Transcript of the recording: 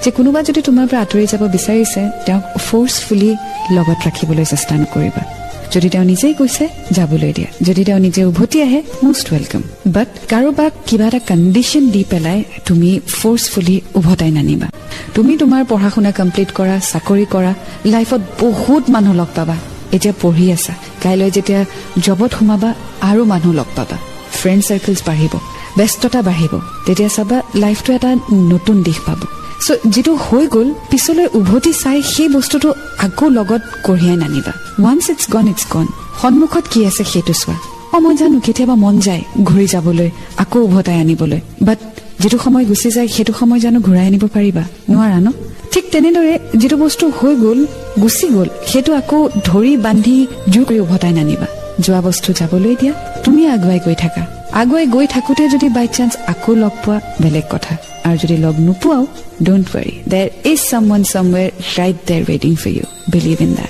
যে কোনোবা যদি তোমাৰ পৰা আঁতৰি যাব বিচাৰিছে, তেওঁক ফ'ৰ্চফুলি লগত ৰাখিবলৈ চেষ্টা নকৰিবা। যদি তেওঁ নিজেই কৈছে, যাবলৈ দিয়া। যদি তেওঁ নিজে উভতি আহে, মষ্ট welcome. বাট কাৰোবাক কিবা এটা কণ্ডিশ্যন দি পেলাই তুমি ফ'ৰ্চফুলি উভতাই নানিবা। তুমি তোমাৰ পঢ়া শুনা কমপ্লিট কৰা, চাকৰি কৰা, লাইফত বহুত মানুহ লগ পাবা। এতিয়া পঢ়ি আছা, কাইলৈ যেতিয়া জবত সোমাবা আৰু মানুহ লগ পাবা, ফ্ৰেণ্ড চাৰ্কেলছ বাঢ়িব, ব্যস্ততা বাঢ়িব। তেতিয়া চাবা লাইফটো এটা নতুন দিশ পাব। চ' যিটো হৈ গ'ল, পিছলৈ উভতি চাই সেই বস্তুটো আকৌ লগত কঢ়িয়াই নানিবা। Once it's gone, it's gone. সন্মুখত কি আছে সেইটো চোৱা। মই জানো, কেতিয়াবা মন যায় ঘূৰি যাবলৈ, আকৌ উভতাই আনিবলৈ। বাট যিটো সময় গুচি যায়, সেইটো সময় জানো ঘূৰাই আনিব পাৰিবা? নোৱাৰা ন? ঠিক তেনেদৰে যিটো বস্তু হৈ গ'ল, গুচি গ'ল, সেইটো আকৌ ধৰি বান্ধি জোৰ কৰি উভতাই নানিবা। যোৱা বস্তু যাবলৈ দিয়া, তুমি আগুৱাই গৈ থাকা। আগুৱাই গৈ থাকোঁতে যদি বাই চান্স আকৌ লগ পোৱা, বেলেগ কথা। আৰু যদি লগ নোপোৱাও, don't worry, there is someone somewhere right there waiting for you. Believe in that.